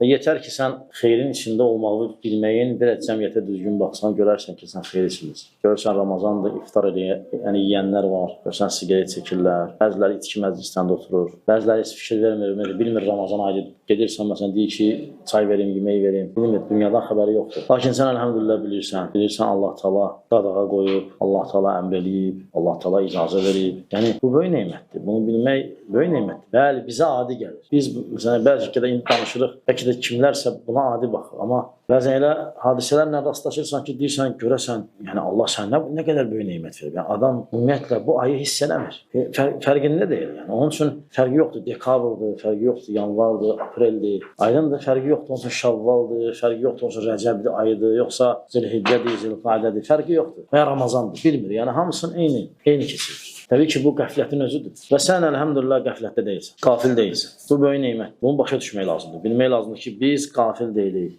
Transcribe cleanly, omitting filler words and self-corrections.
Və yetər ki, sən xeyrin içində olmağı bilməyin, biraz cəmiyyətə düzgün baxsan, görərsən ki, sən xeyir içindəsən. Görürsən Ramazandır, iftar eləyə, yəni yeyənlər var, görürsən siqaret çəkirlər, bəziləri içki məclislərində oturur, bəziləri heç fikir vermir, bilmir Ramazan ayıdır. Gedirsən məsələn deyir ki, çay verim, yemək verim, bilmir, dünyadan xəbəri yoxdur. Lakin sən əlhəmdülillah bilirsən, bilirsən Allah Taala qadağa qoyub, Allah Taala əmr eləyib, Allah Taala icazə verib. Yəni bu böyük nemətdir. Bunu bilmək böyük nemətdir. Bəli, bizə adi gəlir. Biz məsələn bəzi ölkədə indi danışırıq, bəlkə də kimlərsə buna adi baxır, amma bəzən elə hadisələrlə rastlaşırsan ki, deyirsən, görəsən, yəni Allah sənə nə qədər böyük nemət verib. Yəni adam ümumiyyətlə bu ayı hiss eləmir. Fərqində deyil yəni. Onun üçün fərqi yoxdur. Dekabrdır, fərqi yoxdur, yanvardır, apreldir. Aydındır, fərqi yoxdur. Onun üçün Şəvvaldır, fərqi yoxdur. Onun üçün Rəcəbdir, ayıdır, yoxsa Zilhiccədir, Zilqadədir, fərqi yoxdur. Və ya Ramazandır, bilmir. Yəni hamısının eyni keçir. Təbii ki, bu qəflətin özüdür. Və sən əlhəmdülillah qəflətdə deyilsən, qafil deyilsən. Bu böyük nemət. Bunu başa düşmək lazımdır. Bilmək lazımdır ki, biz qafil deyilik.